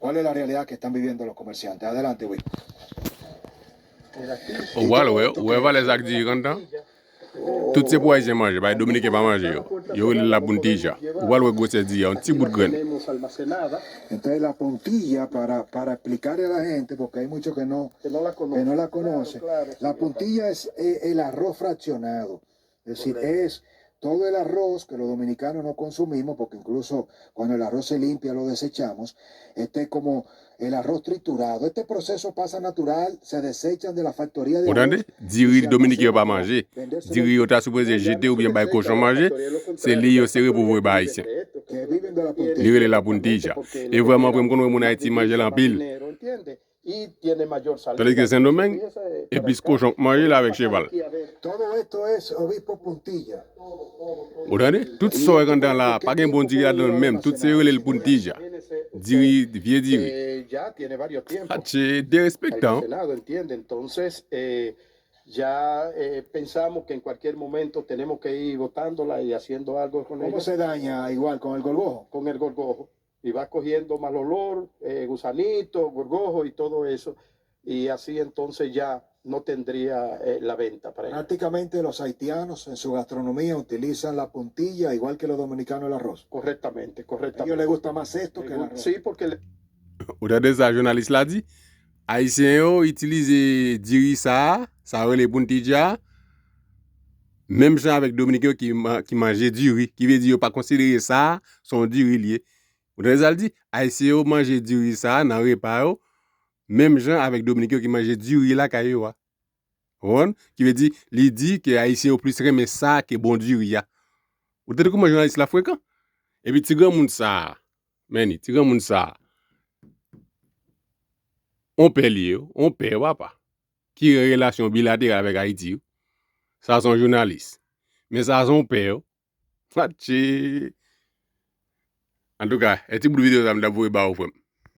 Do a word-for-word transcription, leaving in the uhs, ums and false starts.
¿Cuál es la realidad que están viviendo los comerciantes? Adelante, Will. Ou pral wè, ou wè valè sak diri anndan? Tout se pou Ayisyen manje, bay Dominiken pa manje yo. Yo rele l la puntilla. Ou pral wè gwosè diri a, yon ti bout grenn. Entonces la puntilla, para, para explicarle a la gente, porque hay muchos que no, que no la conocen, la puntilla es eh, el arroz fraccionado. Es decir, es todo el arroz que los dominicanos no consumimos, porque incluso cuando el arroz se limpia lo desechamos, este es como el arroz triturado. Este proceso pasa natural, se desechan de la factoría de Ou tande? arroz y Diri se Dominiken yo pa almacena para manje. venderse Diri yo ta sipoze jete oubyen bay kochon manje. Se li yo sere pou voye bay Ayisyen. que viven de la Li rele la puntilla. E vrèman vre, m konn wè moun Ayiti manje l anpil. Tandis ke Sendomeng, e plis kochon k manje l avèk cheval. Todo esto es obispo puntilla. Ou tande? Tout sa w wè anndan la, pa gen bon diri ladan l menm. Tout se yo rele l puntilla. Diri, vye diri. Eh, ya tiene varios tiempos Atche, derespektan. Almacenado, ¿entiende? Entonces, eh, ya eh, pensamos que en cualquier momento tenemos que ir botándola y haciendo algo con ¿Cómo ella, se daña igual con el gorgojo? con el gorgojo. Y va cogiendo mal olor, eh, gusanito, gorgojo y todo eso. Y así entonces ya no tendría eh, la venta para ella. Prácticamente los haitianos en su gastronomía utilizan la puntilla igual que los dominicanos el arroz. Correctamente, A ellos les correctamente. gusta más esto que el arroz. Sí, porque le- Ou tande sa jounalis la di? Ayisyen yo itilize diri sa a, sa yo rele puntilla, menm jan avèk Dominiken yo ki, ma- ki manje diri, ki vle di yo pa konsidere sa a se yon diri l ye. Ou tande sa l di? Ayisyen yo manje diri sa a nan repa yo, menm jan avèk Dominiken yo ki manje diri lakay yo a. Ou konprann? Ki vle di, li di ke Ayisyen yo plis renmen sa a ke bon diri a. Ou tande kòman jounalis la frekan? Epi ti granmoun sa a, men ni, ti granmoun sa a, on pè li ye, on pè papa, ki gen relasyon bilateral avèk Ayiti yo. Sa se yon jounalis. Men sa se yon pè yo. Atche. Antouka, e ti bout videyo sa m t ap voye ba ou, frè m.